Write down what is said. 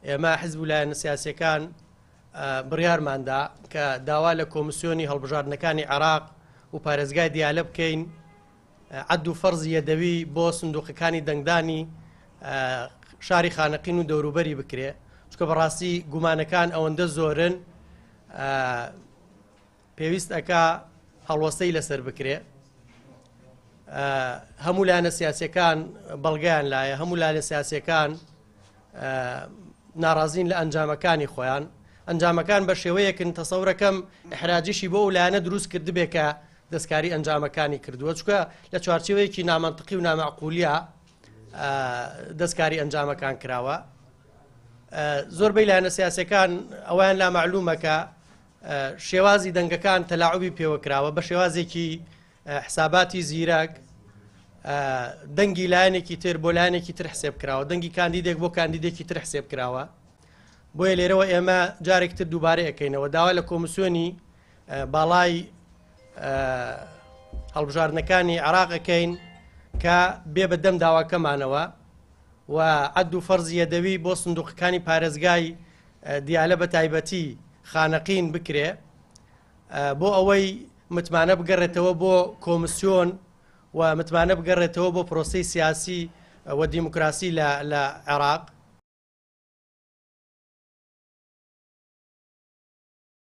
ئێمە حزب و لایەنە سیاسیەکان بڕیارماندا کە داوا لە کۆمسیۆنی هەڵبژاردنەکانی عێراق و پارێزگای دیالە بکەین عەد و فەرزی یەدەوی بۆ سندوقەکانی دەنگدانی شاری خانەقین و دەوروبەری بکرێ، چونکە بەڕاستی گومانەکان ئەوەندە زۆرن پێویست ئەکا هەڵوەستەی لەسەر بکرێ. هەموو لایەنە سیاسیەکان بەڵگەیان لایە، هەموو لایەنە سیاسیەکان ناڕازین لە ئەنجامەکانی خۆیان. ئەنجامەکان بە شێوەیەکن تەسەورەکەم ئیحراجیشی بۆ ئەو لایەنە دروست کردبێ کە دەستکاری ئەنجامەکانی کردووە، چونکە لە چوارچێوەیەکی نامەنتقی و نامەعقولیە دەستکاری ئەنجامەکان کراوە. زۆربەی لایەنە سیاسەکان ئەویان لا معلومە کە شێوازی دەنگەکان تەلاعوبی پێوە کراوە بە شێوازێکی حساباتی زیرەک دەنگی لایەنێکی تر بۆ لایەنێکی تر حسێب کراوە، دەنگی کاندیدێک بۆ کاندیدێکی تر حسێب کراوە. بۆیە لێرەوە ئێمە جارێکتر دووبارە ئەەکەینەوە داوا لە کۆمسیۆنی باڵای هەڵبژاردنەکانی عێراق ئەەکەین کە بێ بە دەم داواکەمانەوە و عەد و فەرزی یەدەوی بۆ سندوقەکانی پارێزگای دیالە بە تایبەتی خانەقین بکرێ بۆ ئەوەی متمانە بگەڕێتەوە بۆ کۆمسیۆن و متمانە بگەڕێتەوە بۆ پرۆسەی سیاسی و دیموکراسی لە عێراق.